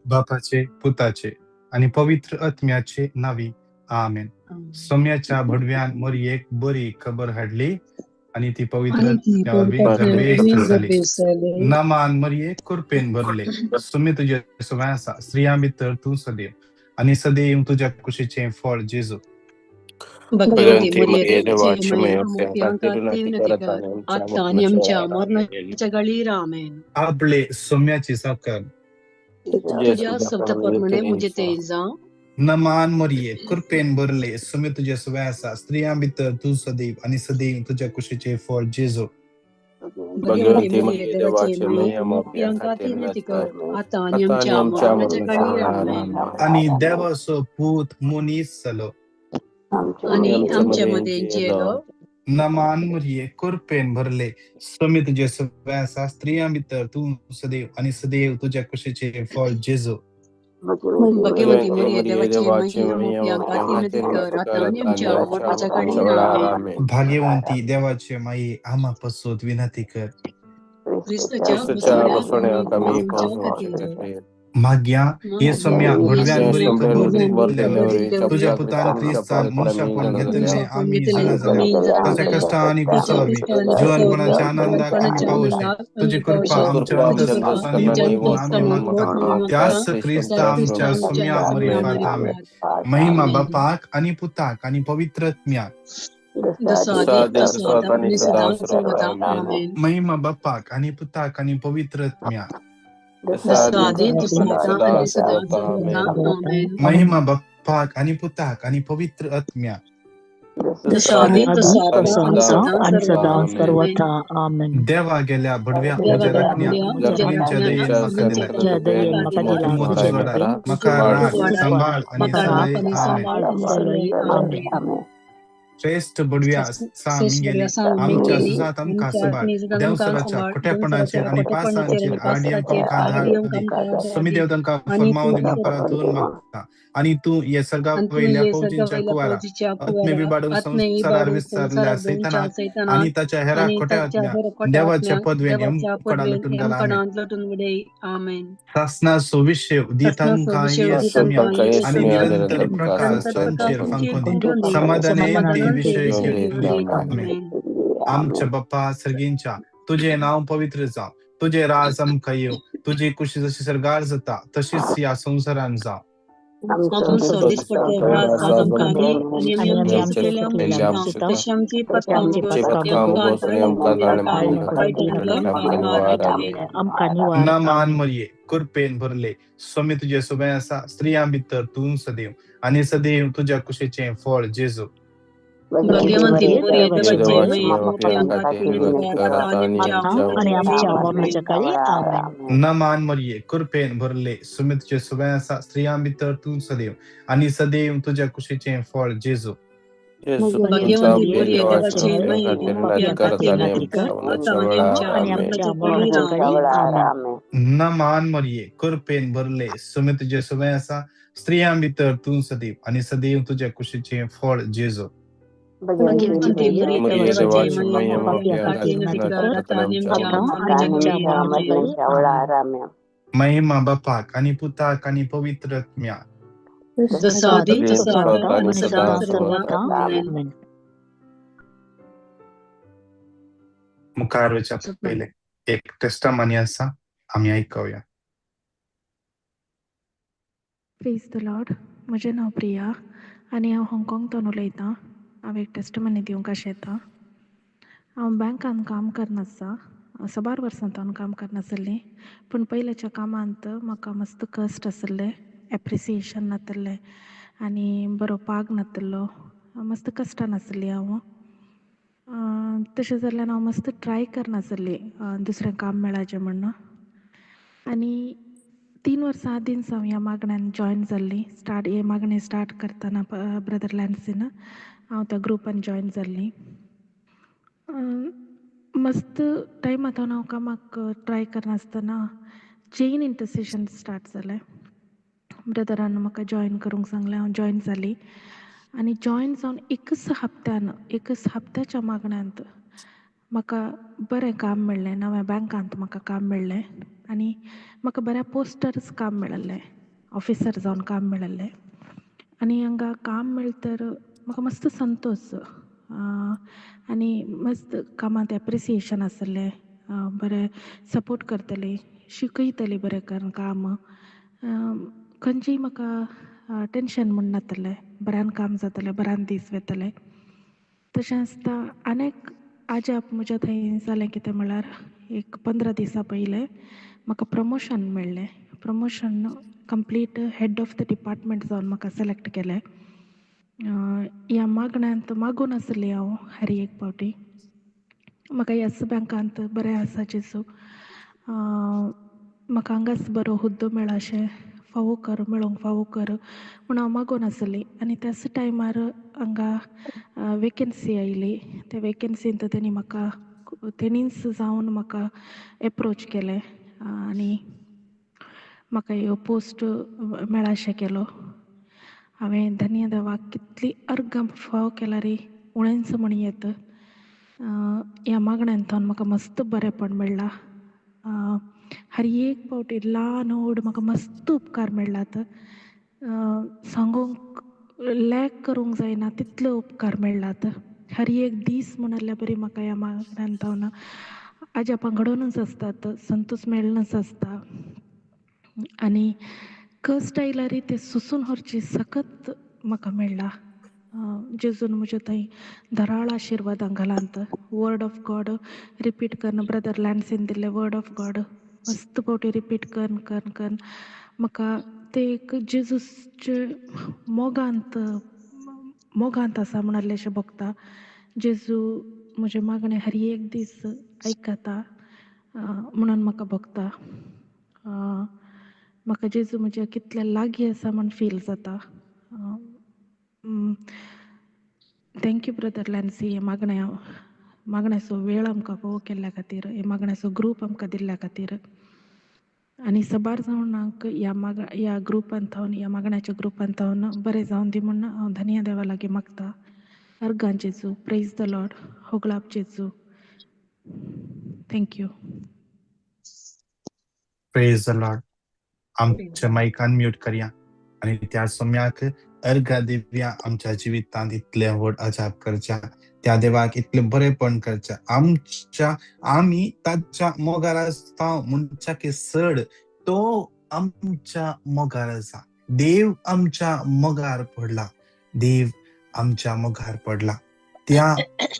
बापाचे, पुताचे आनी पवित्र आत्म्याचे नावी, आमेन. सोम्याच्या भडव्यान मरयेक बरी खबर हाडली आनी ती पवित्र आनी ती आत्म्या वरवीं गर्भेस्त जाली. गर्भेस्त जाली. नामान मरयेक कृपेन भरले. सोम्य तुजे सवंय आसा, स्त्रियां भितर तूं सदैव आनी सदैव तुज्या कुशीचें फळ जेजू. भगवंती भगवंती मरिये मरिये देवाची देवाची माये, माये, आमच्या खातीर खातीर विनंती विनंती कर कर, आनी आमच्या आतां आनी मरणाच्या आमच्या वेळार. आमेन. मरणाच्या घडयेर. आमेन. आपले सोम्याची साकर. तुझ्या तुज्या शब्दा प्रमाणे म्हजें तें जावं. नमान मरिये, कृपेन भरले. सोम्य तुजे सवंय आसा, स्त्रियां भितर तूं सदैव आनी सदैव तुज्या कुशीचें फळ जेजू. भगवंती भगवंती मरिये मरिये देवाची देवाची माये, माये, आमच्या आमच्या खातीर खातीर विनंती विनंती कर, कर, आतां आनी आतां आनी आमच्या आमच्या मरणाच्या मरणाच्या घडयेर. वेळार. आमेन. आमेन. आनी देवाचो पूत मनीस जालो. आनी आनी आमच्या आमचे मदें मदें जियेलो. जियेलो. नमान मरिये, कृपेन भरले. सोम्य तुजे सवंय आसा, स्त्रियां भितर तूं सदैव आनी सदैव तुज्या कुशीचें फळ जेजू. भगवंती भगवंती मरिये मरिये देवाची देवाची माये, माये, आमच्या आमच्या खातीर विनंती खातीर कर, विनंती आतां कर, आनी आतां आनी आमच्या आमच्या मरणाच्या मरणाच्या घडयेर. वेळार. आमेन. आमेन. भाग्यवंती देवाचे माये, आमा पासत विनंती कर. क्रिस्ताच्या क्रिस्ताच्या बसवण्याक बसवण्याक आमी आमी आमच्या पावोवचे खातीर. खातीर. माग्या हे सोम्या भडव्यान हे बरी सोम्या खबर खबर दिल्ले दिल्ले वरी, वरी, तुज्या तुज्या पुतान पुतान क्रिस्तान क्रिस्तान मनशापण मनुष्यपण घेतिल्ले मनशापण आमी घेतिल्लें जाणा जाल्या. आमी जाणा ताच्या जाल्या. कश्टां आनी ताच्या क्रुसा वरवीं कश्टां आनी क्रुसा वरवीं जिवनपणाच्या आनंदाक आमी जिवनपणाच्या पावोशे. आनंदाक तुजी आमी कृपा पावोशे. आमच्या तुझी कृपा तुजी आमच्या कृपा अंतस्कर्णांनी आमच्या वत म्हूण आमी अंतस्कर्णांनी मागता. वत म्हूण मागता. त्याच त्याच क्रिस्ता क्रिस्ता आमच्या आमच्या सोम्या सोम्या मरिफात. आमेन. मरिफात. महिमा आमेन. बापाक आनी पुताक आनी पवित्र आत्म्याक. जसो जसो आदी आदी तसो तसो आतां आतां आनी आनी सदां सदां सर्वदा. सर्वदा. आमेन. आमेन. महिमा बापाक आनी पुताक आनी पवित्र आत्म्याक. जसो जसो आदी आदी तसो तसो आतां आनी आतां सदां आनी सदां सर्वदा. सर्वदा. आमेन. आमेन. महिमा बापाक आनी पुताक आनी पवित्र आत्म्याक. जसो जसो आदी आदी तसो तसो आतां आतां आनी आनी सदां सदां आणि सर्वदा. सर्वदा. सदां आमेन. आमेन. सर्वथा. आमेन. देवा गेल्या भडव्या देवा म्हज्या गेल्या राखण्या, भडव्या तुज्या म्हज्या कुडींच्या राखण्या, दयेन म्हाका कुडींच्या दिलाय. तुज्या दयेन दयेन म्हाका म्हाका दिलाय. दिला, तूं तुज्या उजवाडाय, कृपेन म्हाका सांबाळ राख, उजवाडाय, सांबाळ आनी म्हाका सलय. राख आनी आमेन. सांबाळ आनी सलय. आमेन. आमेन. श्रेश्ठ बडव्या सा श्रेश्ठ मिगेली, बडव्या सा आमच्या मिगेली, सुजात आमकां आमच्या सांबाळ, निजांत आमकां देवसराच्या सांबाळ, खोटेपणाचेर देवसराच्या आनी खोटेपणाचेर पासांचेर आनी आडी पासाचेर आमकां आडी धाड दी. आमकां धाड सोमी दी. देव तांकां आनी फरमावन तूं दी म्हूण परातून मागता. आनी तूं हे सर्गा आनी तूं वयल्या हे फौजींच्या सर्गा वयल्या कुवारा फौजीच्या आत्मे कुवारा विबाडून आत्मे संवसारार इबाडून विस्तारल्या संवसारार भोंवच्या सैतानाक सैतानाक आनी ताच्या हेरा आनी खोट्या ताच्या आत्म्या हेर खोट्या देवाच्या आत्म्यांक पदवेन देवाच्या यमकडां पदवेन लटून घाल. आमेन. यमकडांत लटून उडय. आमेन. सासनाचो विशेव दी सासनाचो तांकां विशेव ये दी सोम्या तांकां ये आनी सोम्या निरंतर आनी प्रकाश निरंतर तांचेर प्रकाश फांकोन तांचेर दी. फांकोन दी. समाधानान ते समाधानान ते विशय विशय घेवन घेवन दी. दी. आमेन. आमेन. आमच्या बाप्पा सर्गींच्या, तुजें नांव पवित्र जावं, तुजें राज आमकां येवं, तुजी कुशी जशी सर्गार जाता तशीच ह्या संवसारान जावं. आमचो दिसपट्टो भास आज आमकां दी आनी आमी आनी आमी आमच्या आमच्या चुकलेल्या चुकलेल्या आमच्या आमच्या तशी आमची तशी आमची पत्कां पत्कां आमकां आमकां निवार. नमान आमेन. मरिये, कृपेन भरले. स्वामी तुजे सोबें आसा, स्त्रियां भितर तूं सदैव आनी सदैव तुज्या कुशीचें फळ जेजू. भाग्यवंती मरिये मरिये देवाची देवाची माये, माये, आमच्या खातीर विनंती कर, आतां आनी आतां आमच्या आनी मरणाच्या आमच्या काळार. मरणाच्या काळी. आमेन. नमान मरिये, कृपेन भरले. स्वामी तुजे सोबें आसा, स्त्रियां भितर तूं सदैव आनी सदैव तुज्या कुशीचें फळ जेजू. भाग्यवंती मरिये मरिये देवाची देवाची माये, माये, पापयां आमच्या खातीर खातीर विनंती विनंती कर, कर, आतां आनी आतां आमच्या आनी मरणाच्या आमच्या मरणाच्या काळार. काळी. आमेन. नमान मरिये, कृपेन भरले. स्वामी तुजे सोबें आसा, स्त्रियां भितर तूं सदैव आनी सदैव तुज्या कुशीचें फळ जेजू. भाग्यवंती मरिये मरिये देवाची देवाची माये, माये, पापयां आमच्या खातीर खातीर विनंती विनंती कर, कर, आतां आनी आमच्या आतां आनी मरणाच्या आमच्या काळार. मरणाच्या आमेन. काळी. आमेन. महिमा बापाक आनी पुताक आनी पवित्र आत्म्याक. जसो जसो आदी आदी तसो तसो आतां आतां आनी आनी सदां सदां सर्वदा. सर्वदा. आमेन. आमेन. मुखार वचच्या पयलें एक टेस्टमनी आसा, आमी आयकुया. प्रेज the Lord. म्हजें नांव प्रिया आनी हांव हाँगकाँग उलयतां. हांव एक टेस्टमनी दिवंक आशेतां. हांव बँकान काम करना आसा, साबार वर्सां सावन काम करनासलें, पूण पयल्याच्या कामांत म्हाका मस्त कश्ट आसले, एप्रिसिएशन नासलें आनी बरो पाग नासलो, मस्त कश्टान आसली हांव. तशें जाल्ल्यान हांव मस्त ट्राय करनासली दुसरें काम मेळाचें म्हण्ण. आनी 3 वर्सां आदींच हांव ह्या मागण्यान जॉयन जाल्ली. स्टार्ट हे मागणें स्टार्ट करतना ब्रदर लॅन्सीन हांव त्या ग्रुपान जॉयन जाल्ली. मस्त टायमा सावन हांव कामाक ट्राय करनासतना चेन इंटरसेशन स्टार्ट जालें. ब्रदरान म्हाका जॉयन करूंक सांगलें, हांव जॉयन जाली आनी जॉयन जावन एकच हप्त्यान, एकच हप्त्याच्या मागण्यांत म्हाका बरें काम मेळ्ळें. नव्या बँकांत म्हाका काम मेळ्ळें आनी म्हाका बऱ्या पोस्टारच काम मेळिल्लें, ऑफिसर जावन काम मेळिल्लें. आनी हांगा काम मेळतर म्हाका मस्त संतोश आनी मस्त कामांत एप्रिसिएशन आसलें, बरें सपोर्ट करतली, शिकयतली बरें करून काम. खंयचीय म्हाका टेंशन म्हूण नातलें, बऱ्यान काम जातलें, बऱ्यान दीस वेतले. तशें आसता आनीक आजाप म्हज्या थंय जालें कितें म्हळ्यार एक 15 दिसां पयलें म्हाका प्रमोशन मेळ्ळें. Promotion complete head of the department जावन म्हाका सिलेक्ट केलें. ह्या मागण्यांत मागून आसली हांव हर एक पावटी म्हाका येस बँकांत बरें आसा जेजू, म्हाका हांगाच बरो हुद्दो मेळा अशें फावो कर, मेळोंक फावो कर म्हूण हांव मागून आसली. आनी त्याच टायमार हांगा वेकेन्सी आयली. त्या वेकेन्सींत तेणी म्हाका तेणीच जावन म्हाका एप्रोच केलें आनी म्हाका ह्यो पोस्ट मेळाशें केलो. हांवें धन्य देवाक कितली अर्गां फाव केल्यार उणेंच म्हण येत. ह्या मागण्यांतल्यान म्हाका मस्त बरेंपण मेळ्ळां. हर एक पावटी ल्हान व्हड म्हाका मस्त उपकार मेळ्ळात, सांगूंक लॅक करूंक जायना तितले उपकार मेळ्ळात. हर एक दीस म्हणिल्ल्या बरी म्हाका ह्या मागण्यांतल्यान आजापां घडोवनच आसतात, संतोश मेळनच आसता. आनी कश्ट आयल्यार ते सोंसून व्हरची सकत म्हाका मेळ्ळा. जेजून म्हज्या थंय धराळ आशिर्वादां घालांत. वर्ड ऑफ गॉड रिपीट करून ब्रदर लॅन्सीन दिल्लें वर्ड ऑफ गॉड मस्त पावटी रिपीट करून करून करून म्हाका तें एक जेजूचे मोगांत मोगांत आसा म्हणिल्लें अशें भोगता. जेजू म्हजें मागणें हर एक दीस आयकता म्हणून म्हाका भोगता. म्हाका जेजू म्हज्या कितल्या लागीं आसा म्हूण फील जाता. Thank you brother लॅन्सी, हे मागण्या मागण्याचो वेळ आमकां फावो केल्ल्या खातीर, हे मागण्याचो ग्रूप आमकां दिल्ल्या खातीर. आनी सबार जाणांक ह्या ह्या ग्रुपांत थावन, ह्या मागण्याच्या ग्रुपांत थावन बरें जावन दी म्हूण हांव धन्य देवा लागीं मागता. अर्गां जेजू, प्रेज the Lord, होगळाप जेजू. Thank you. Praise the Lord. आमचे मायक अनम्यूट करया आनी त्या सोम्याक अर्घा दिव्या आमच्या जिवितांत इतलें व्हड अजाप करच्या, त्या देवाक इतलें बरेंपण करच्या. आमच्या आमी ताच्या मोगार आसता म्हणच्या चड तो आमच्या मोगार आसा. देव आमच्या मोगार पडला, देव आमच्या मोगार पडला. त्या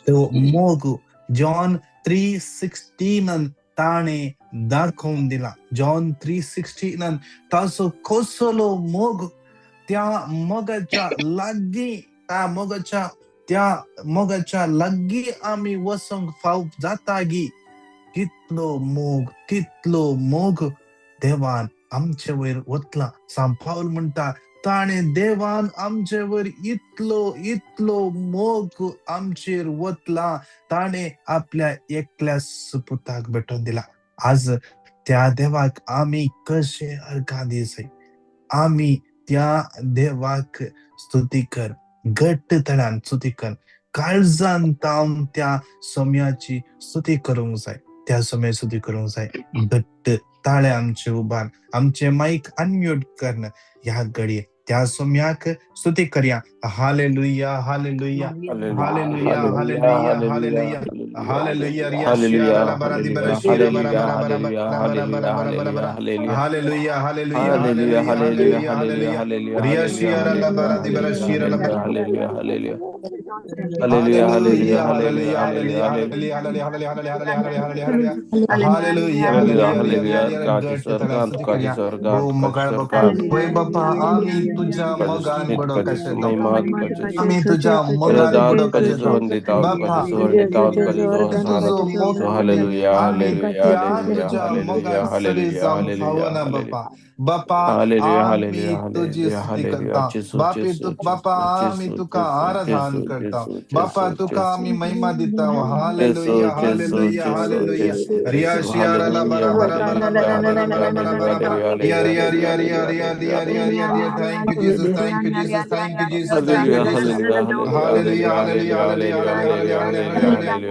तो मोग जॉन 3:16 ताणें दाखोवन दिला. जॉन 3:16 ताचो कसलो मोग, त्या मोगाच्या लागीं, त्या मोगाच्या, त्या मोगाच्या लागीं आमी वचोंक फाव जाता गी. कितलो मोग, कितलो मोग देवान आमचे वयर वतला. सांपावल म्हणटा ताणें देवान आमचे वयर इतलो इतलो मोग आमचेर वतला, ताणें आपल्या एकल्या सुपुताक भेटोवन दिला. आज त्या देवाक आमी कशें अर्गां दिसय. आमी त्या देवाक स्तुती कर, घट्ट तळान स्तुती कर, काळजान तावन त्या सोम्याची स्तुती करूंक जाय, त्या सोम्याची स्तुती करूंक जाय. घट्ट ताळे आमचे उबार, आमचे मायक अनम्यूट करून ह्या घडये त्या सोम्याक स्तुती करया. Hallelujah, hallelujah, hallelujah, hallelujah, hallelujah, hallelujah. Hallelujah, hallelujah, hallelujah, hallelujah, hallelujah. Hallelujah, hallelujah, hallelujah, hallelujah, hallelujah. बाप्पा आमी तुझ्या मोगान बुडोवंक शकता, आमी तुझ्या मोगान बुडोवंक शकता बाप्पा. तुजो मोग आमी त्या तुझ्या मोगान सरी जावंक फावना बाप्पा. बाप्पा आमी तुजी स्तुती करता बापी, बाप्पा आमी तुका आराधन करता बाप्पा, तुका आमी महिमा दिता. Hallelujah, hallelujah, hallelujah. Riya Shia ला बरा बरा बरा बरा बरा बरा बरा बरा बरा Riya Riya Riya Riya Riya Riya Riya Riya Riya. Thank you Jesus, thank you Jesus, thank you Jesus, thank you Jesus. Hallelujah, hallelujah, hallelujah, hallelujah, hallelujah,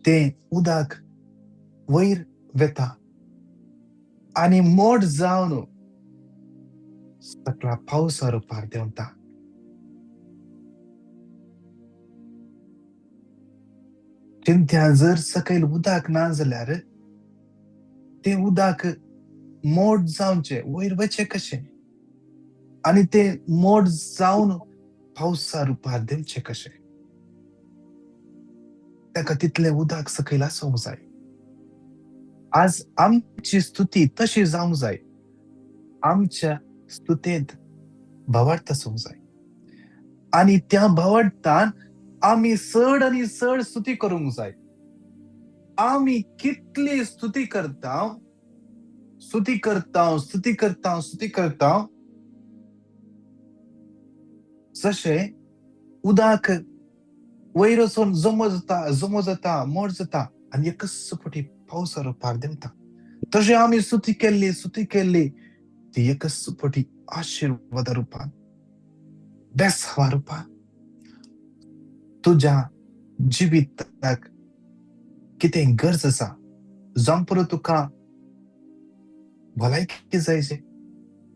तें उदक वयर वेता आनी मोड जावन सकला पावसा रुपार देंवता. चिंत्या जर सकयल उदक ना जाल्यार तें उदक मोड जावचें, वयर वचचें कशें? आनी तें मोड जावन पावसा रुपार देंवचें कशें? ताका तितलें उदक सकयल आसूंक जाय. आज आमची स्तुती तशी जावंक जाय. आमच्या स्तुतेंत भावार्थ आसूंक जाय आनी त्या भावार्थान आमी चड आनी चड स्तुती करूंक जाय. आमी कितली स्तुती करता, स्तुती करता, स्तुती करता, स्तुती करता, जशें उदक वयर वचून जमो जाता, जमो जाता, मोड जाता आनी एकच फावटी पावसा रुपार देंवता, तशें आमी स्तुती केल्ली, स्तुती केल्ली ती एकच फावटी आशिर्वादा रुपान, बेसावा रुपान तुज्या जिविताक कितें गरज आसा, जावंक पुरो तुका भलायकी जाय,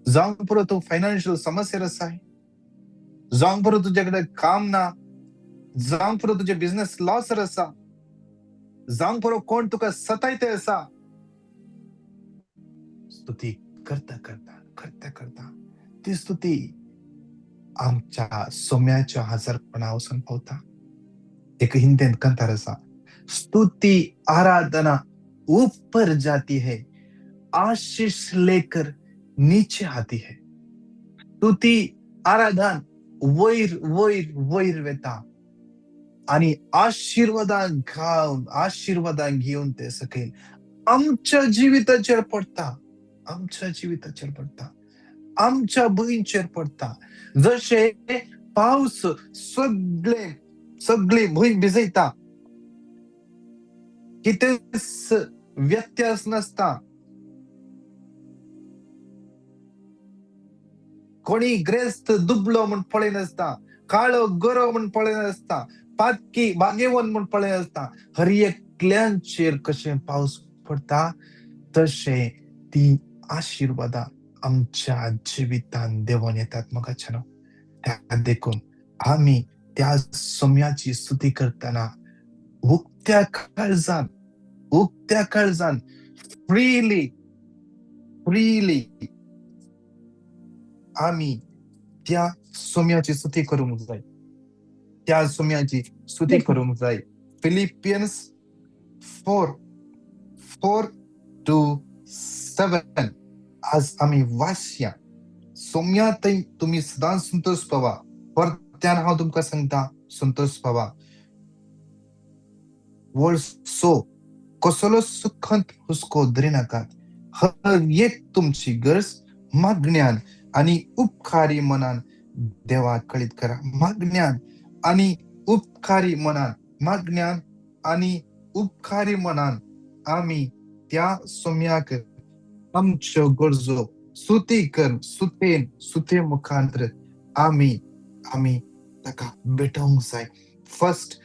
जावंक पुरो तूं फायनान्शियल समस्येर आसाय, जावंक पुरो तुजे कडेन काम ना, जावंक पुरो तुजे बिझनेस लॉसर आसा, जावंक पुरो कोण तुका सतायते आसा, स्तुती करता करता करता करता ती स्तुती आमच्या सोम्याच्या हजारपणा वचून पावता. एक हिंदींत कंतार आसा, स्तुति आराधना ऊपर जाती है, आशीष लेकर नीचे आती है. स्तुती आराधन वयर वयर वयर वेता आनी आशिर्वादां घावन, आशिर्वादां घेवन ते सकयल आमच्या जिविताचेर पडटा, आमच्या जिविताचेर पडटा, आमच्या भुंयचेर पडटा. जशे पावस सगळे सगळी भूंय भिजयता, कितेंच व्यत्यास नासता, कोणी ग्रेस्त दुबळो म्हूण पळयनासता, काळो गोरो म्हूण पळयनासता, पातकी भाग्यवंत म्हूण पळयनासता, हर एकल्यांचेर कशें पावस पडटा तशें ती आशिर्वादां आमच्या जिवितान देंवोन येतात. मोगाच्यानो, त्या देखून आमी त्या सोम्याची स्तुती करतना उक्त्या काळजान, उक्त्या काळजान, फ्रीली फ्रीली आमी त्या सोम्याची स्तुती करूंक जाय, त्या सोम्याची स्तुती करूंक जाय. फिलिपियन्स 4:4-7 आज आमी वाचया. सोम्या थंय तुमी सदांच संतोश पावा. परत्यान हांव तुमकां सांगता, संतोश पावा. वर्स 6, कसलोच खंत हुस्को धरिनाकात, हर एक तुमची गरज मागण्यान आनी उपकारी मनान देवाक कळीत करा. मागण्यान आनी उपकारी मनान, मागण्यान आनी उपकारी मनान आमी त्या सोम्याक आमच्यो गरजो स्तुती कर, स्तुतेन, स्तुते मुखांतर आमी आमी ताका भेटोवंक जाय. First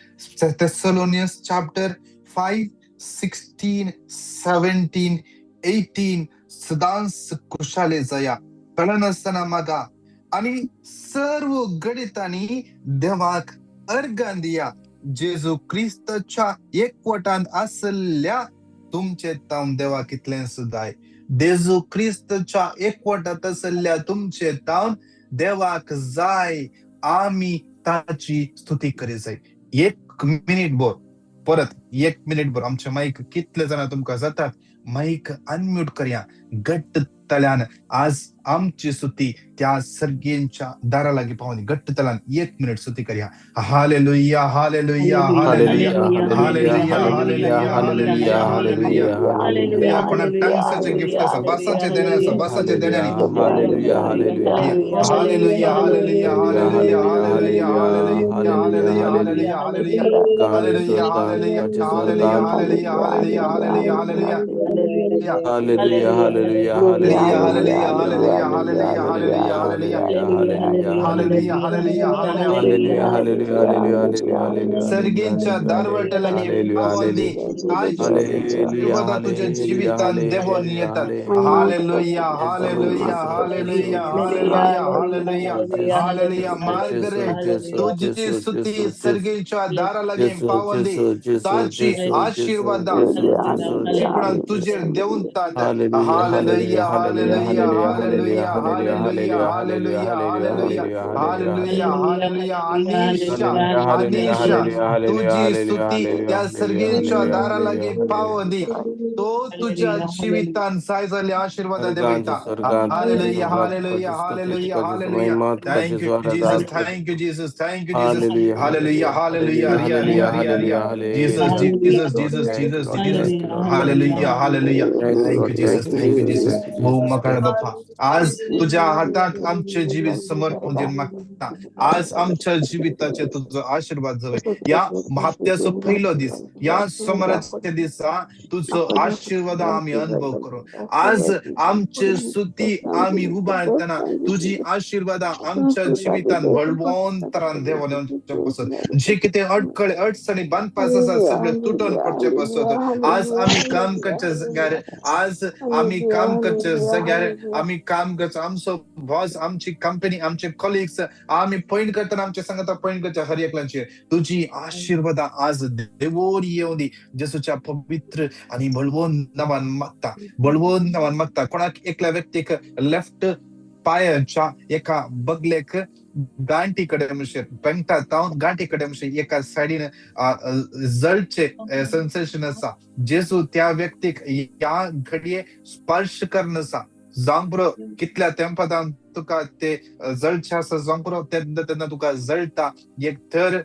Thessalonians chapter 5, 16, 17, 18 सदांच खुशाले जाया, कळनासतना मागा आनी सर्व गणितांनी देवाक अर्गां दिया. जेजू क्रिस्ताच्या एकवटान आसल्या तुमचे तावन देवाक इतलें सुदाय. जेजू क्रिस्ताच्या एकवटांत आसल्या तुमचे तावन देवाक जाय आमी ताची स्तुती करी जाय. एक मिनीट भर, परत एक मिनीट भर आमचे मायक कितले जाणां तुमकां जातात, मायक अनम्यूट करया घट्ट तल्यान. आज आमची स्तुती त्या सर्गेंच्या दारा लागीं पावनी. घट्ट तल्यान एक मिनीट स्तुती करया. Hallelujah, hallelujah, hallelujah, hallelujah, hallelujah, hallelujah, hallelujah. कोणाक टंग्साचें गिफ्ट आसा, भासांचें देणें आसा, भासांचें देणें. Hallelujah, hallelujah, hallelujah, hallelujah, hallelujah, hallelujah, hallelujah, hallelujah, hallelujah, hallelujah, hallelujah, hallelujah, hallelujah, hallelujah, hallelujah, hallelujah, hallelujah, hallelujah, hallelujah, Hallelujah, hallelujah, hallelujah, hallelujah. Hallelujah, hallelujah, hallelujah. Hallelujah, hallelujah, hallelujah, hallelujah. सर्गींच्या दारवटलागी पावली आशीर्वाद तुझ्या जिवितान देवोन येतात. Hallelujah, hallelujah, hallelujah, hallelujah, hallelujah, hallelujah. Margaret, तुझी स्तुती सर्गींच्या दारालागी पावली, ताची आशीर्वाद चिपणान तुझेर देऊन तात. Hallelujah, hallelujah, hallelujah, hallelujah, hallelujah, hallelujah, hallelujah, hallelujah. Anisha, Anisha, तुझी स्तुती त्या सर्गींच्या दारालागी पावली, तो तुझ्या जिवितान जाय जाल्ले आशीर्वाद देवयता. Hallelujah, hallelujah, hallelujah, hallelujah. Thank you Jesus, thank you Jesus, thank you Jesus. Hallelujah, hallelujah, hallelujah, hallelujah. Jesus, Jesus, Jesus, Jesus, Jesus. Hallelujah, hallelujah. Thank you Jesus, thank you Jesus. बहुमकाळ बाप्पा, आज तुझ्या हातात आमचे जीवित समर्पण दिवन मागता. आज आमच्या जिविताचे तुझो आशीर्वाद जावय. या हप्त्याचो पयलो दीस, या सोमाराच्या दिसा तुझो आशीर्वाद आमी अनुभव करू. आज आमचे स्तुती आमी उबारतना तुझी आशीर्वाद आमच्या जिवितान बळवंत तरान देवान येवचे पासत, जे कितें अडखळे अडचणी बांदपास आसा सगळे तुटून पडचे पासत. आज आमी काम करच्या जाग्यार, आज आमी काम करच्या जाग्यार, आमी काम करचो, आमचो बॉस, आमची कंपनी, आमचे कॉलिग्स, आमी पॉइंट करतना आमच्या सांगता पॉइंट करच्या हर एकल्याचेर तुझी आशीर्वाद आज देवोर येवं दी. जेसूच्या पवित्र आणि बळवंत नावान मागता, बळवंत नावान मागता. कोणाक एकल्या व्यक्तीक लेफ्ट पायाच्या एका बगलेक गांठी कडेन म्हणशे पेंगटा तावन गांठी कडेन म्हणशे एका सायडीन जळचे सेन्सेशन आसा. जेजू त्या व्यक्तीक ह्या घडये स्पर्श करून आसा. जावंक पुरो कितल्या तेंपान तुका ते जळचे आसा, जावंक पुरो तेन्ना तेन्ना तुका जळटा, एक तर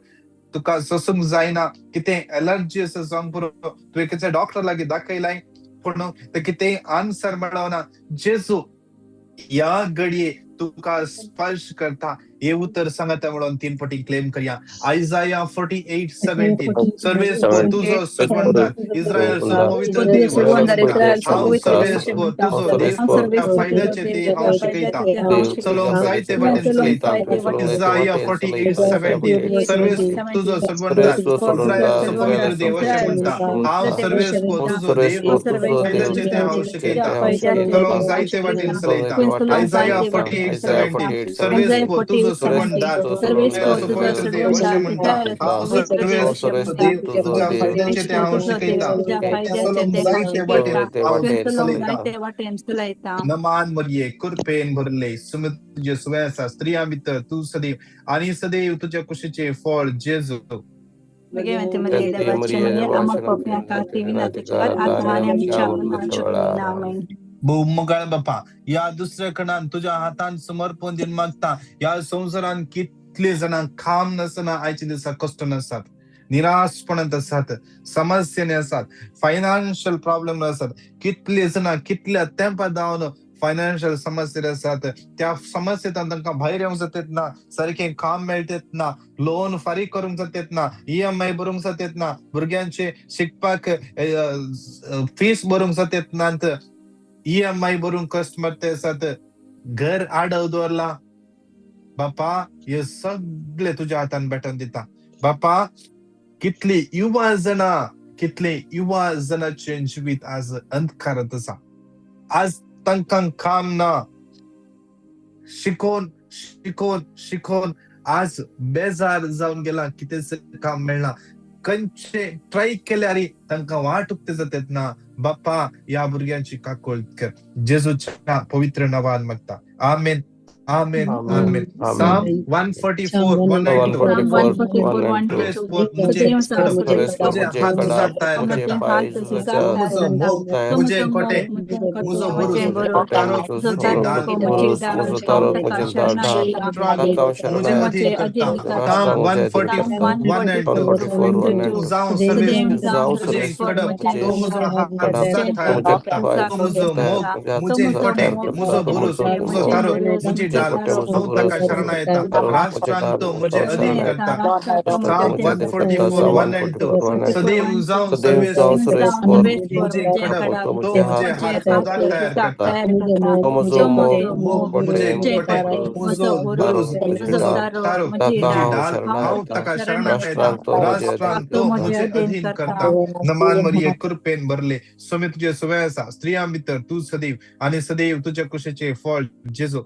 तुका सोसूंक जायना, कितें एलर्जी आसा जावंक पुरो, तुवें कितें डॉक्टर लागीं दाखयलाय पूण ते कितें आन्सर मेळना. जेजू ह्या घडये तुका स्पर्श करता. हे उतर सांगता म्हणून तीन पटी क्लेम करया. आयजाया 48:17, सर्वेस्पर तुझो सोडवणदार, इस्रायलचो पवित्र देव अशें म्हणटा, हांव सर्वेस्पर तुझो देव, तुका फायद्याचें तें हांव शिकयता, चलोवंक जाय ते वाटेन चलयता. इजाया 48:17, सर्वेस्पर तुझो सोडवणदार, इस्रायलचो पवित्र देव अशें म्हणटा, हांव सर्वेस्पर तुझो देव, फायद्याचें तें हांव शिकयता, चलोवंक जाय ते वाटेन चलयता. आयजाया 48:17, सर्वेस्पर तुझो सोडवणदार, इस्रायलचो पवित्र देव अशें म्हणटा, हांव सर्वेस्पर देव, तुज्या फायद्याचें तें हांव शिकयता, चलोवंक जाय ते वाटेन हांव चलयता. नमान मरिये, कृपेन भरले, सुमित तुजे सुवे आसा, स्त्रियां भितर तूं सदैव आनी सदैव तुज्या कुशीचें फळ जेजू. बहुमगाळ बापा, ह्या दुसऱ्या खणान तुज्या हातान समर्पण दिवन मागता. ह्या संवसारान कितले जाणां काम नासतना आयच्या दिसा कश्ट नासतात, निराशपणांत आसात, समस्यांनी आसात, फायनान्शियल प्रॉब्लेम आसात. कितले जाणां कितल्या तेंपा धांवन फायनान्शियल समस्या आसात, त्या समस्येंतल्यान तांकां भायर येवंक जातात ना, सारकें काम मेळटेत ना, लोन फारीक करूंक जातात ना, ईएमआय भरूंक जातात ना, भुरग्यांचे शिकपाक फीस भरूंक जातात ना, ईएमआय भरूंक कश्ट मारते आसात, घर आडव दवरला. बापा, हे सगळे तुज्या हातान भेटोवन दिता. बापा, कितली युवा जाणां, कितले युवा जाणांचें जिवीत आज अंधकारांत आसा. आज तांकां काम ना, शिकोवन शिकोवन शिकोवन आज बेजार जावन गेला, कितेंच काम मेळना, खंयचे ट्राय केल्यार तांकां वाट उक्ते जातात ना. बापा, ह्या भुरग्यांची काकूळट कर. जेजूच्या पवित्र नांवान मागता, आमेन, आमेन, आमेन. Psalm 144, 192. मुझे मुझे हात तुझा तयार करता, मुजो मोग, मुझे कोटे, मुजो बुरुज, तारो मुझे दाल, मुझे अधीन करता. Psalm 144, 192. तूं जावं सर्वेस्पर तुजें कडप, तो मुजो हात तुझा तयार करता, तो मुजो मोग, मुझे कोटे, मुजो बुरुज, मुजो तारो, मुझे ढाल, म्हजो हांव ताका शरणा येता, राष्ट्रांत तो म्हजे अधीन करता. Psalm 144, 1 and 2. सदैव जावं सर्वेस्पर म्हजी कडप, तो म्हजे हात झुजाक तयार करता. मोग म्हजे कोटे, म्हजो बुरूज, म्हजो तारो, म्हजी ढाल, हांव ताका शरणाक येता, राष्ट्रांत तो म्हजे अधीन करता. नमान मरिये, कृपेन भरले, स्वामी तुजे सवय आसा, स्त्रियां भितर तूं सदैव आनी सदैव तुज्या कुशीचें फळ जेजू.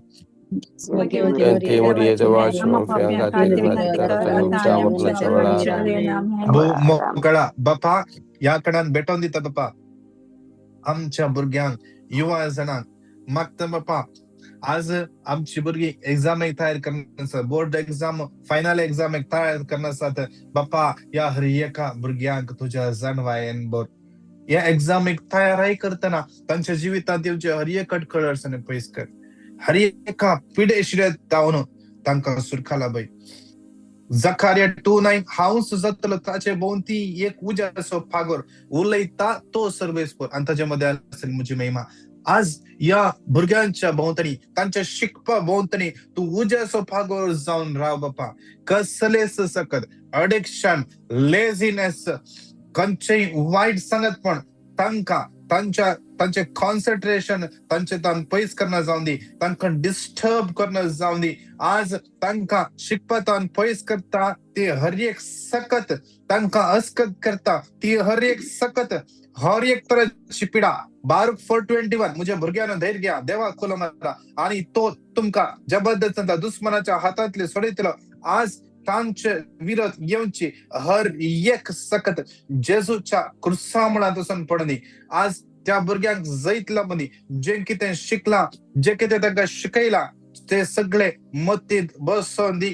भोव मोगळा बापा, ह्या कडान भेटोवन दिता बापा आमच्या भुरग्यांक, युवा जाणांक मागता बापा. आज आमची भुरगीं एग्जामेक तयार करना आसात, बोर्ड एग्जाम, फायनल एग्जामेक तयार करना आसात बापा. ह्या हर एका भुरग्यांक तुज्या जाणवायेन भर. ह्या एग्जामीक तयाराय करतना तांच्या जिवितांत येवचे हर एक अडखळ पयस कर. हर एका पिडेशिरे जावन तांकां सुरखाला बाय. जकारिया 2:9, हांवच जातलो ताचे भोंवती एक उज्याचो फागोर, उलयता तो सर्वेस्पर आनी ताचे मदें आसतली म्हजी महिमा. आज ह्या भुरग्यांच्या भोंवतणी, तांच्या शिकपा भोंवतणी तूं उज्याचो फागोर जावन राव बापा. कसलेच सकत अडिक्शन, लेझीनेस, खंयचेय वायट सांगतपण तांकां तांच्या तांचे कॉन्सन्ट्रेशन तांचे तान पयस करना जावन दी, तांकां डिस्टर्ब करना जावन दी. आज तांकां शिकपातान पयस करता ती हर एक सकत, तांकां अस्कत करता ती हर एक सकत, हर एक तरेची पिडा. बारूक 4:21, म्हज्या भुरग्यांनो धैर्य घ्या, देवा खोलो मारा आनी तो तुमकां जबरदस्त दुस्मनाच्या हातांतले सोडयतलो. आज तांचे विरोध येवची हर एक सकत जेजूच्या क्रुसा मुळांत वचून पडनी. आज त्या भुरग्यांक जैत लाबनी. जें कितें शिकलां, जें कितें तांकां शिकयलां ते सगळे मतींत बसोन दी.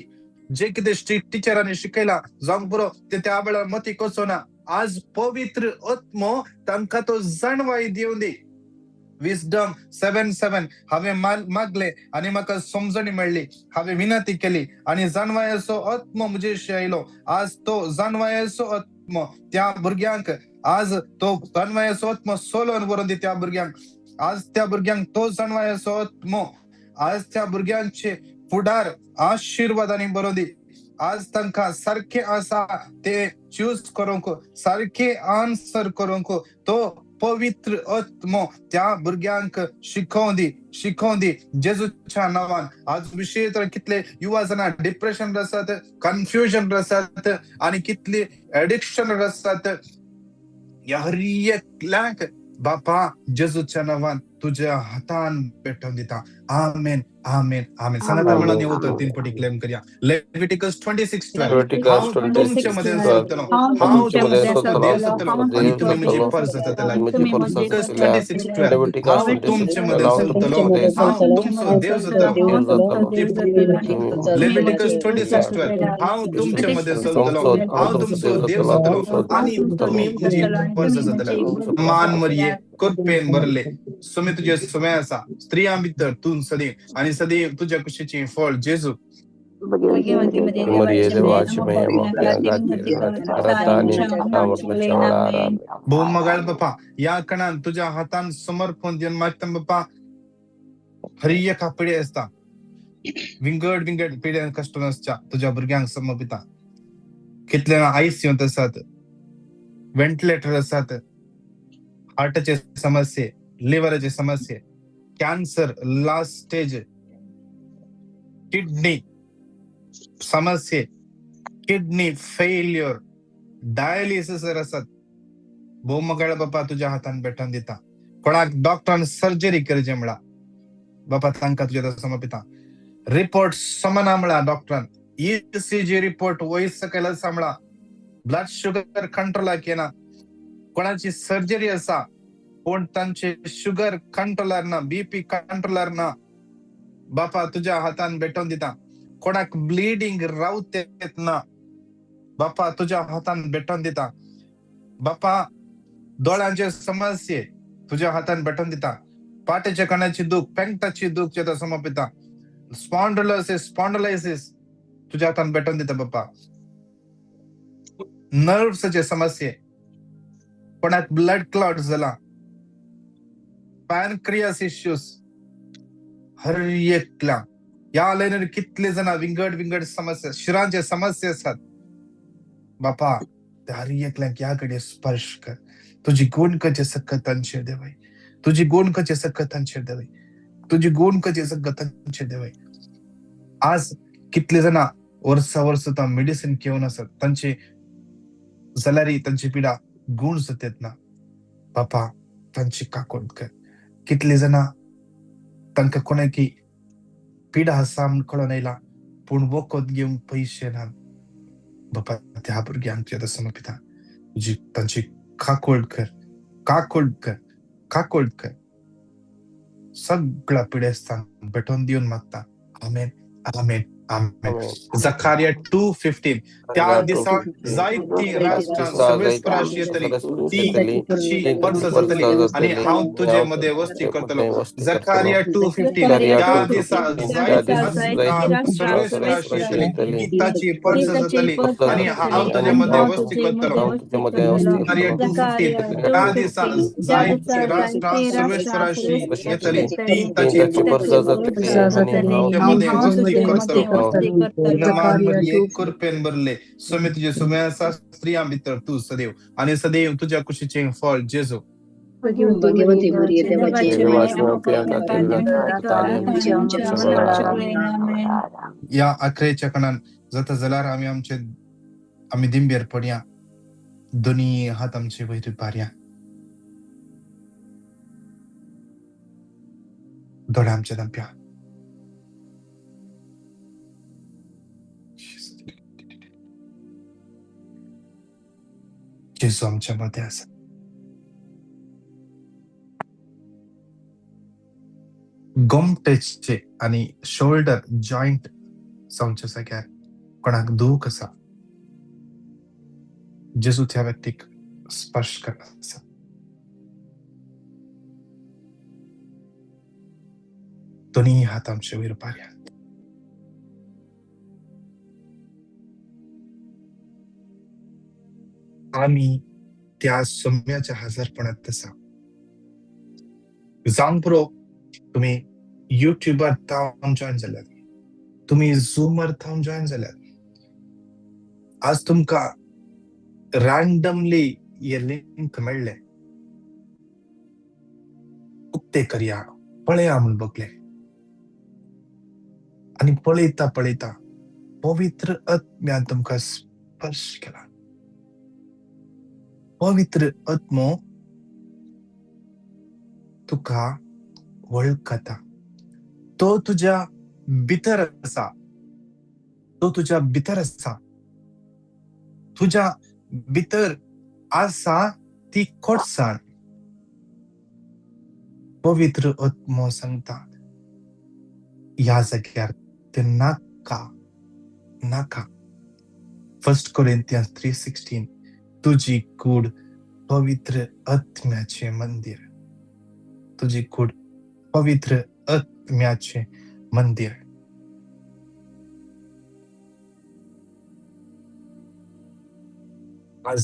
जे कितें टिचरांनी शिकयलां जावंक पुरो, ते त्या वेळार मतीक वचना. आज पवित्र आत्मो तांकां तो जाणवाय दिवन दी. विजडम 7:7, हांवें मागले आनी म्हाका समजणी मेळ्ळी, हांवें विनंती केली आनी जाणवायेचो आत्मो म्हजेशी आयलो. आज तो जाणवायेचो आत्मो त्या भुरग्यांक, आज तो जाणवायेचो आत्मो सोलोवन व्हरून दी त्या भुरग्यांक. आज त्या भुरग्यांक तो जाणवायेचो आत्मो, आज त्या भुरग्यांचे फुडार आशिर्वादांनी भरोवन दी. आज तांकां सारकें आसा ते चूज करूंक, सारकें आन्सर करूंक तो पवित्र आत्मो त्या भुरग्यांक शिकोवन दी, शिकोवन दी जेजूच्या नांवान. आज विशेष तर कितले युवा जाणां डिप्रेशन आसात, कन्फ्युजन आसात आनी कितले एडिक्शन आसात. ह्या हर एकल्याक बापा जेजूच्या नांवान तुज्या हातान पेटोवन दिता. आमेन, आमेन, आमेन. सांगाता म्हणून येवं तर तीन पटी क्लेम करया. लेविटिकस 26:12, हांव तुमचे मदें चलतलो, हांव तुमचो देव जातलो आनी तुमी म्हजी परज जातले. लेविटिकस 26:12, हांव तुमचे मदें चलतलो, हांव तुमचो देव जातलो. लेविटिकस 26:12, हांव तुमचे मदें चलतलो, हांव तुमचो देव जातलो आनी तुमी म्हजी परज जातले. मान मरिये, कृपेन भरले, स्वामी तुजे समय आसा, स्त्रियां भितर तूं सदैव आनी सदैव तुज्या कुशीचें फळ जेजू. भोव मगाळ बापा, ह्या कणान तुज्या हातान समर्पण दिवन मागता बापा. हर एका पिढे आसता, विंगड विंगड पिढ्यान कश्ट आसच्या तुज्या भुरग्यांक समर्पिता. कितले आयसीयूंत आसात, व्हेंटिलेटर आसात, हार्टाचे समस्ये, लिव्हराचे समस्ये, कॅन्सर लास्ट स्टेज, किडनी समस्ये, किडनी फेल्युअर, डायलिसिस आसात. भोव मगाळ बापा तुज्या हातान भेटोवन दिता. कोणाक डॉक्टरान सर्जरी करचे म्हणा बापा, तांकां तुज्या समर्पिता. रिपोर्ट समना म्हणा डॉक्टरान, ईसीजी रिपोर्ट वयर सकयल आसा म्हणा, ब्लड शुगर कंट्रोलाक येना. कोणाची सर्जरी आसा पूण तांचे शुगर कंट्रोलार ना, बीपी कंट्रोलार ना, बापा तुज्या हातान भेटोवन दिता. कोणाक ब्लिडींग रावत येत ना, बापा तुज्या हातान भेटोवन दिता. बापा दोळ्यांचे समस्ये तुज्या हातान भेटोवन दिता. पाट्याच्या कणाची दूख, पेंगटाची दूख जेता समर्पिता. स्पॉन्डलोसिस, स्पॉन्डलायसिस तुज्या हातान भेटोवन दिता बापा. नर्व्साचे समस्ये, कोणाक ब्लड क्लॉट जाला, पॅनक्रियास इश्यूज, हर एकल्या ह्या लायनीर कितले जाणां विंगड विंगड समस्या, शिरांचे समस्या आसात बापा, त्या हर एकल्याक ह्या घडये स्पर्श कर. तुजी गुण कचे सकत तांचेर देवय, तुजी गुण कचे सकत तांचेर देवय, तुजी गुण कचे सकत तांचेर देवय. आज कितले जाणां वर्सा वर्सां मेडिसिन घेवन आसात, तांचे जाल्यार तांची पिडा गुण जातात ना बापा, तांची काकोड कर. कितले जाणां तांकां कोणाकी पिडा आसा म्हूण कळोन आयला, पूण वखद घेवंक पयशे ना बापा, त्या भुरग्यांक तुज्या आतां समर्पिता. तुजी तांची काकोड कर, काकोड कर, काकोड कर. सगळ्या पिडेस्तांक भेटोवन दिवन मागता. आमेन, आमेन, आमेन. जखारिया 2:15. त्या दिसा जायती राष्ट्रां सर्वेस्पराशी येतली, ती ताची वर्सां जातली आनी हांव तुजे मदें वस्ती करतलो. जखारिया 2:15. त्या दिसा जायती राष्ट्रां सर्वेस्पराशी येतली, ती ताची वर्सां जातली आनी हांव तुजे मदें वस्ती करतलो. जखारिया 2:15. त्या दिसा जायती राष्ट्रां सर्वेस्पराशी येतली, ती ताची मदें वस्ती करतलो. नमान मरिये, कृपेन भरले, स्वामी तुजे सुम्या आसा, स्त्रियां भितर तूं सदैव आनी सदैव तुज्या कुशीचें फळ जेजू. भगवती मरिये, देवाची ह्या आखरेच्या कणान जाता जाल्यार आमी आमचे आमी दिंबेर पडया, दोनी हात आमचे वयर पारया, दोळे आमचे धांपया. जेजू आमच्या मदें आसा. गोमटेचे आनी शोल्डर जॉयंट जावच्या जाग्यार कोणाक दूख आसा, जेजू त्या व्यक्तीक स्पर्श करता आसा. दोनी हात आमचे वयर पारया. आमी त्या सोम्याच्या हजारपणात आसा. जावंक पुरो तुमी युट्यूबार थावन जॉयन जाल्यात, तुमी झुमार थावन जॉयन जाल्यात, आज तुमकां रँडमली हे लिंक मेळ्ळें, उक्ते करया पळया म्हूण बगले आनी पळयता पळयता पवित्र आत्म्यान तुमकां स्पर्श केला. पवित्र आत्मो तुका वळखता, तो तुज्या भितर आसा, तो तुज्या भितर आसा, तुज्या भितर आसा ती कोटसाण पवित्र आत्मो सांगता ह्या जाग्यार ते नाका नाका. 1 Corinthians 3:16. तुजी कूड पवित्र आत्म्याचें मंदीर, तुजी कूड पवित्र आत्म्याचें मंदीर. आज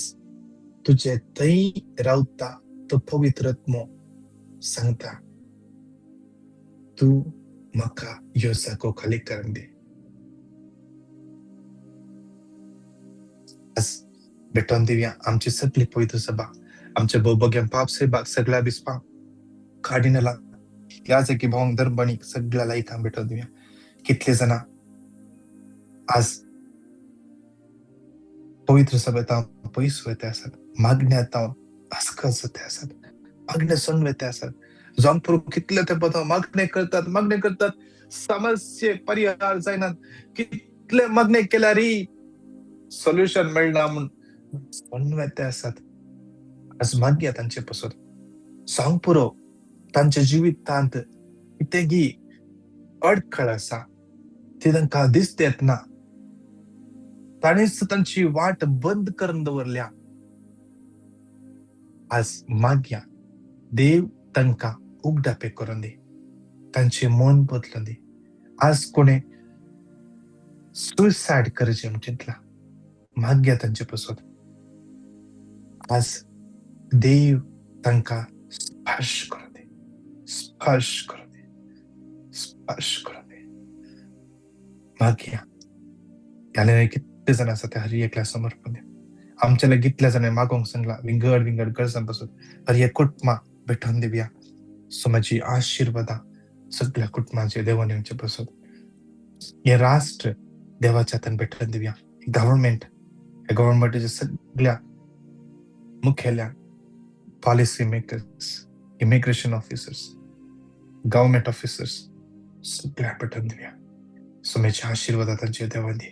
तुजे थंय रावता तो पवित्र आत्मो सांगता तूं म्हाका ह्यो जागो खाली करून दी. आज भेटोवन दिवया आमची सगळी पवित्र सभा, आमच्या भोवभाग्यां पाप सेबाक सगळ्या बिस्पांक कार्डिनलाक ह्या जागी भोवंक धर्मणीक सगळ्या लायकांक भेटोवन दिवया. कितले जाणां आज पवित्र सभेंत पयस वयते आसात, मागण्यांत अस्कस जाते आसात, मागणे सोडून वयते आसात. जावंक पुरो कितले तेंपार मागणे करतात, मागणे करतात, समस्ये परिहार जायनात, कितले मागणे केल्यार सोल्युशन मेळना म्हूण सोडून वयते आसात. आज मागया तांचे पासून सांग पुरो तांच्या जिवितांत कितेंगी अडखळ आसा ती तांकां दिसता येतना, ताणेच तांची वाट बंद करून दवरल्या. आज मागया देव तांकां उगडापे करून दी, तांचें मन बदलून दी. आज कोणें सुसायड करचें म्हूण चिंतलां, मागया तांचे पासून आज देव तांकां स्पर्श करून दी, स्पर्श करून दी, स्पर्श करून दी. मागया. ह्या कितले जाण आसा ते हर एकल्या समर्पण दिवया. आमच्या लागीं कितल्या जाणांनी मागोंक सांगला विंगड विंगड गरजां पासून हर एक कुटुंबा भेटोवन दिवया. समाजी आशिर्वादां सगळ्या कुटुंबाचे देवान येवचे पासून हे राष्ट्र देवाच्या हातान भेटोवन दिवया. गव्हर्मेंट, ह्या गव्हर्मेंटाच्या सगळ्या मुखेल्यांक, policy makers, immigration officers, government officers सगळ्या भेटोवन दिवया. सोम्याच्या आशिर्वादां तांचेर देवान दी.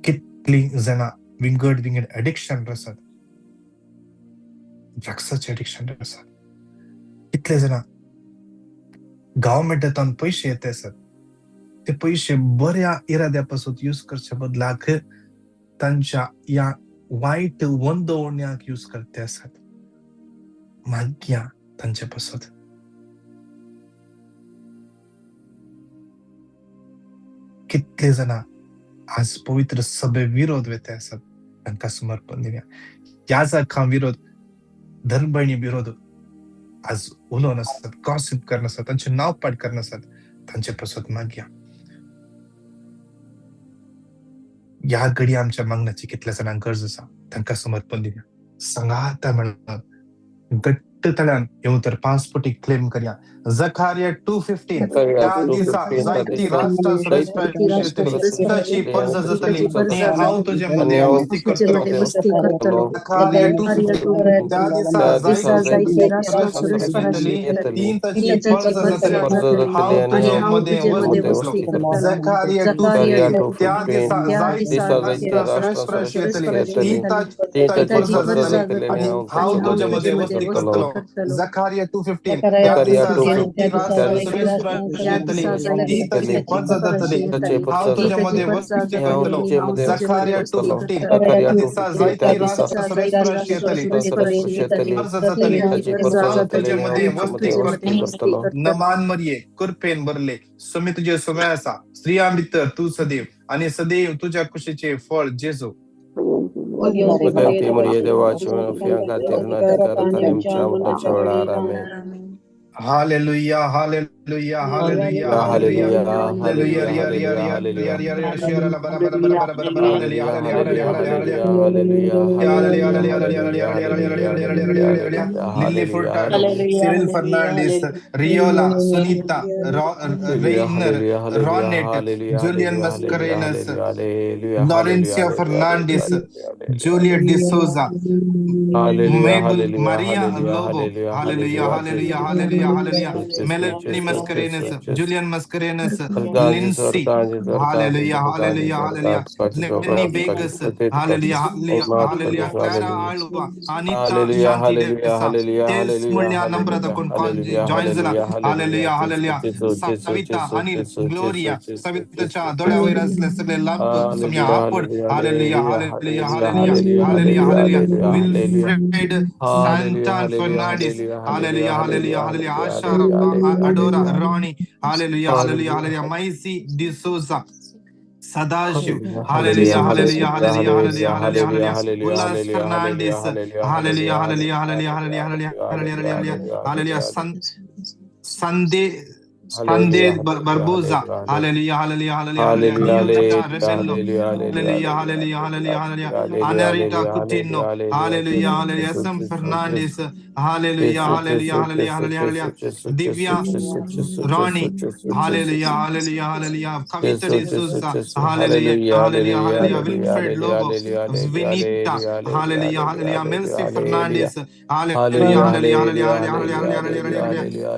कितलीं जाणां विंगड विंगड एडिक्शन आसात, ड्रग्साचें एडिक्शन आसात, कितले जाणां गव्हर्मेंटांतल्यान पयशे येत आसात, ते पयशे बऱ्या इराद्या पासून यूज करच्या बदलाक तांच्या ह्या वायट वंदवण्याक यूज करते आसात. मागया तांचे पासून. कितले जाणां आज पवित्र सभे विरोध वेते आसात, तांकां समर्पण दिवया. याजकां विरोध, धर्मभयणी विरोध आज उलोवन आसात, गॉसिप करन आसात, तांचें नांव पाड करन आसात, तांचे पासत मागया. ह्या घडी आमच्या मागण्याची कितल्या जाणांक गरज आसा, तांकां समर्पण दिवया. सांगाता म्हणून घट्ट तळ्यान येवन तर पासपोर्टी क्लेम करया. जखारिया 2:15 त्या दिसा जायती राष्ट्रां सुरेश ताची परजा जातली आनी हांव तुजे मदें वस्ती करतलो. जखारिया 2:15 त्या दिसा जायती राष्ट्रां सुरेश येतली ती ताची परजा जातली हांव तुजे मदें वस्ती करतलो. जखारिया 2:15 त्या दिसा जायती राष्ट्रां सुरेश येतली ती ताची परजा जातली आनी हांव तुजे मदें वस्ती करतलो. जखारिया 2:15 त्या दिसा जायती राष्ट्रां सुरेश येतली ती ताची परजा जातली हांव तुजे मदें वस्ती करतलो. जखारिया 2:15 त्या दिसा जायती राष्ट्रां सुरेश येतली परजा जातली हांव तुजे मदें वस्ती करतलो. नमान मरये कृपेन भरले सुमी तुजे सुमे आसा, स्त्रियां भितर तूं सदैव आनी सदैव तुज्या कुशीचें फळ जेजू. Hallelujah, hallelujah, hallelujah, hallelujah, hallelujah, hallelujah, Lily Furtado, Cyril Fernandez, Riola, Sunita, Rainer, Ronette, Julian Mascarenas, Laurentia Fernandez, Juliet D'Souza, Mabel Maria Lobo, hallelujah, hallelujah, hallelujah, hallelujah, Melanie Mascarenas, Julian Mascarenas, Lindsay, hallelujah, hallelujah, hallelujah, Lenny Vegas, hallelujah, hallelujah, hallelujah, Clara Alva, Anita Shanti Desa, Tess Mulya Namrata Kun Joinzala, hallelujah, hallelujah, Savita, Anil, Gloria, Savita Cha, Dola Vairas, Leslie Lamp, Sumya Apud, hallelujah, hallelujah, hallelujah, hallelujah, hallelujah, Wilfred Santan Fernandez, hallelujah, hallelujah, hallelujah, Asha Adora Rani, hallelujah, hallelujah, hallelujah, Maisi D'Souza, Sadashiv, hallelujah, hallelujah, hallelujah, hallelujah, hallelujah, Ullas Fernandez, hallelujah, hallelujah, hallelujah, hallelujah, hallelujah, hallelujah, hallelujah, Sunday Sunday Barboza, hallelujah, hallelujah, hallelujah, hallelujah, Rebello, hallelujah, hallelujah, hallelujah, hallelujah, Anarita Coutinho, hallelujah, hallelujah, S.M. Fernandez, hallelujah, hallelujah, hallelujah, hallelujah, Divya Rani, hallelujah, hallelujah, hallelujah, Kavita D'Souza, hallelujah, hallelujah, hallelujah, Wilfred Lobo, Vinita, hallelujah, hallelujah, Melcy Fernandez, hallelujah, hallelujah, hallelujah, hallelujah, hallelujah,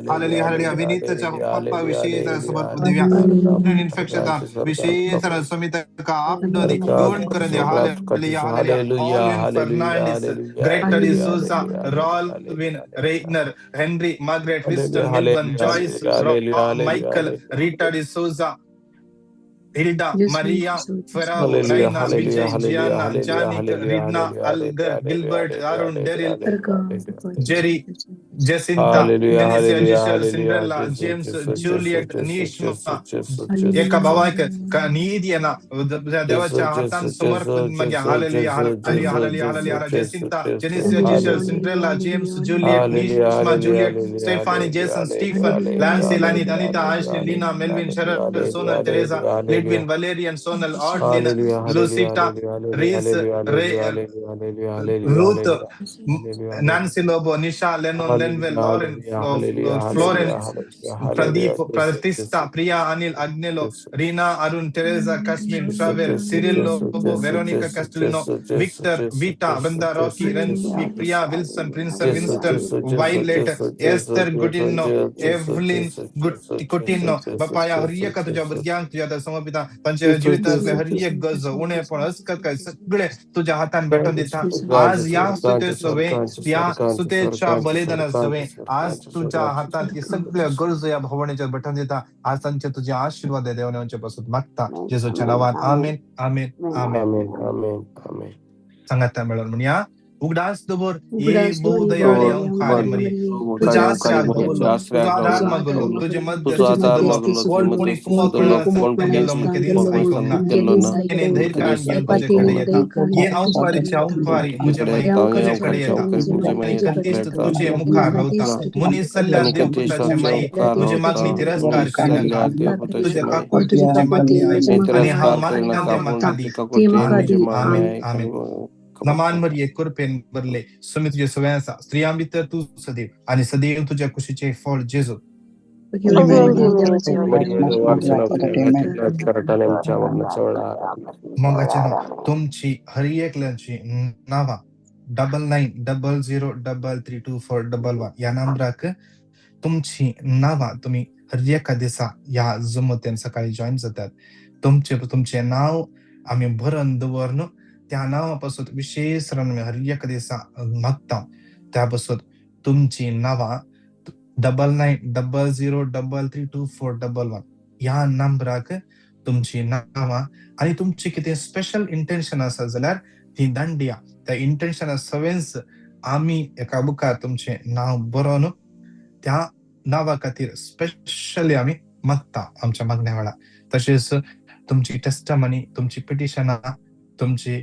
hallelujah, hallelujah, Vinita Chappa ವಿಶೇಷ ಸಮರ್ಪದಿವ್ಯ infection ವಿಶೇಷ ಸಮಿತಕ ಆಪ್ನೋದಿ don't ಕರಂದಿ hallelujah hallelujah Alvin Fernandes, Greta D'Souza, Rolvin Reigner, Henry, Margaret, Winston, Milburn, Joyce, Michael, Rita D'Souza, Hilda, Maria, Ferrao, Raina, Vijay, Gianna, Janik, Ridna, Algar, Gilbert, Arun, Daryl, Jerry, Jacinta, Venetia, Giselle, Cinderella, James, Juliet, Nishma, एका भावाक निधीना देवाच्या हातान समर्पण मागे hallelujah, hallelujah, hallelujah, hallelujah, Jacinta, Genesia, Giselle, Cinderella, James, Juliet, Nishma, Juliet, Stephanie, Jason, Stephen, Lancy, Lani, Anita, Ashley, Lina, Melvin, Sharad, Sona, Teresa, Edwin, Valerian, Sonal, Audlin, Lucita, Reese, Ray, Ruth, Nancy Lobo, Nisha, Lennon, Lenwell, Lauren, Florence, Pradeep, Pratista, Priya, Anil, Agnelo, Reena, Arun, Teresa, Kashmir, Travel, Cyril Lobo, Veronica Castellino, Victor, Vita, Vanda, Rocky, Renzi, Priya, Wilson, Prince, Winston, Violet, Esther Gudino, Evelyn Coutinho. बापा, ह्या हर एका तुझ्या भुरग्यांक तुझ्या हातार समर्पिता. तांच्या जिवितांतले हर एक गरज, उणेपण, अस्कतकाय सगळे तुझ्या हातान भेटून दिता. आज ह्या स्तुते सवे, ह्या स्तुतेच्या बलिदाना सवे, आज तुझ्या हातांत हे सगळे गरजो ह्या भोवणेच्या भेटून दिता. आज तांचे तुझे आशीर्वाद देव नेवचे पासून मागता जेजूच्या नांवान, आमेन, आमेन, आमेन. आमेन, आमेन, आमेन. सांगाता मेळोन म्हणया, उगडास दवर ए उगडास दवर बहुदयाळी अंकारी मरिये, तुझ्या आसऱ्याक दवरलो, तुजो आदार मागलो, तुजे तुजो मध्यस्थी आदार सोदलो, मागलो, कोण कोणी कुमक कोण मेळनासतना गेल्लो म्हण केदींच आयकूंक ना. तिणें धैर्यान घेवन तुजे कडेन येता. हे अंवकारीचे अंवकारी म्हजे माये तुजे कडेन येता आनी कंतीस्त तुजे मुखार रावता. मनीस जाल्ल्यान देवपुताचे माये, म्हजी मागणी तिरस्कार करिनाका. तुजे काकुळटी म्हजी मागणी आयक आनी हांव मागता तें म्हाका दी. आमेन, आमेन, आमेन. नमान मरिये, कृपेन भरले, स्वामी तुजे सवें आसा. स्त्रियां भितर तूं सदैव आनी सदैव तुज्या कुशीचें फळ जेजू. मोगाचे तुमची हर एकल्याची नांवां 9900332411 ह्या नंबराक तुमची नांवां, तुमी हर एका दिसा ह्या जुमतेन सकाळी जॉयन जातात, तुमचे तुमचें नांव आमी बरोवन दवर. त्या नांवा पासून विशेष आमी हर एका दिसा मागता. त्या पासून तुमची नांवां 9900332411 ह्या नंबराक तुमची नांवां आनी तुमची कितें स्पेशल इंटेन्शन आसा जाल्यार ती दांडिया. त्या इंटेन्शना सवेंच आमी एका बुकार तुमचें नांव बरोवन त्या नांवा खातीर स्पेशली आमी मागता आमच्या मागण्या वेळार. तशेंच तुमची टेस्टमनी, तुमची पिटिशनां, तुमची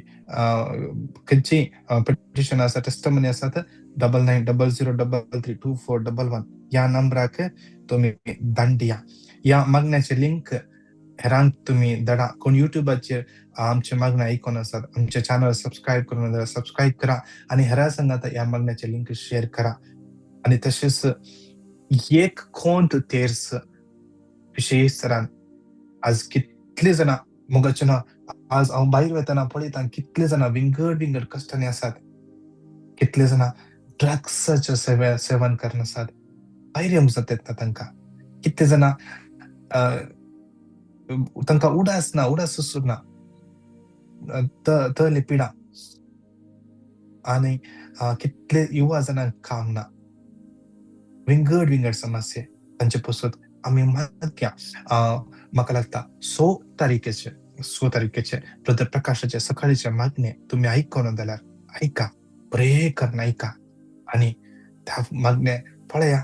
खंयची पिटिशन आसा, टेस्टमनी आसात, 9900332411 ह्या नंबराक तुमी दांडिया. ह्या मागण्याचे लिंक हेरांक तुमी धाडा. कोण युट्यूबाचेर आमचे मागणें आयकून आसात, आमचे चॅनल सबस्क्रायब करूंक ना जाल्यार सबस्क्रायब करा आनी हेरां संगात ह्या मागण्याचे लिंक शेअर करा. आनी तशेंच एक कोंत तेर्स विशेश तरान आज कितले जाणां मोगाचे ना, आज हांव भायर वतना पळयता कितले जाणां विंगड विंगड कश्टांनी आसात, कितले जाणां ड्रग्साचें सेवन करून आसात, भायर येवंक जाता येता तांकां, कितले जाणां तांकां उडास ना, उडास सुचना, तले पिडा, आनी कितले युवा जाणांक काम ना, विंगड विंगड समस्या तांचे पासत आमी मागया. म्हाका लागता 6 तारखेचे, 6 तारखेचे ब्रदर प्रकाशाचे सकाळीचे मागणे तुमी आयकून जाल्यार आयका, बरें करून आयका आनी त्या मागणे पळया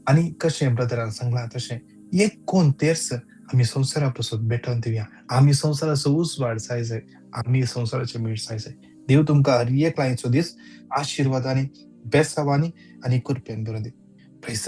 आनी कशें ब्रदरान सांगलां तशें एक कोण तेर्स आमी संवसारा पासून भेटोवन दिवया. आमी संवसाराचो उजवाड जाय जाय, आमी संवसाराचे मीठ जाय जाय. देव तुमकां हर एक लायचो दीस आशिर्वादांनी, बेसावांनी आनी कृपेन भरून दी. Praise the Lord.